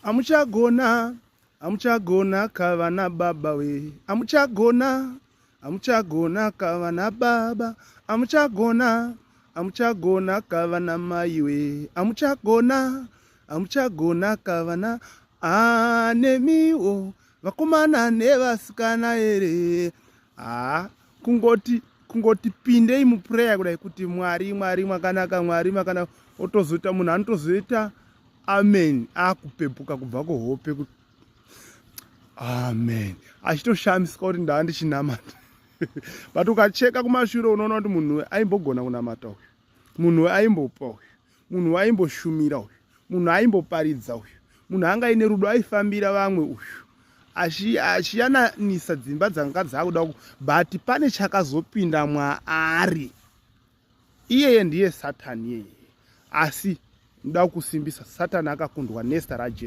Amuchagona, amuchagona kavana baba we. Amuchagona, amuchagona kavana baba. Amuchagona, amuchagona kavana mai we. Amuchagona, amuchagona kavana anemiwo vakomana nevasikana here. Haa, kungoti kungoti pindei muprayer kudai kuti Mwari, Mwari makanaka, Mwari makanaka, otozoita munhu anotozoita amen akupepuka kubva kuhope kuti amen, achitoshamisika kuti ndaa ndichinamata. But ukacheka kumashure unoona kuti munhu aimbogona kunamata uyu, munhu aimbopa uyu, munhu aimboshumira uyu, munhu aimboparidza uyu, munhu anga aine rudo, aifambira vamwe uyu, achiyananisa dzimba dzanga dzakuda. But pane chakazopinda mwaari. Iyeye ndiye Satani iyeye. Asi ndoda kusimbisa, Satani akakundwa nezita raJesu.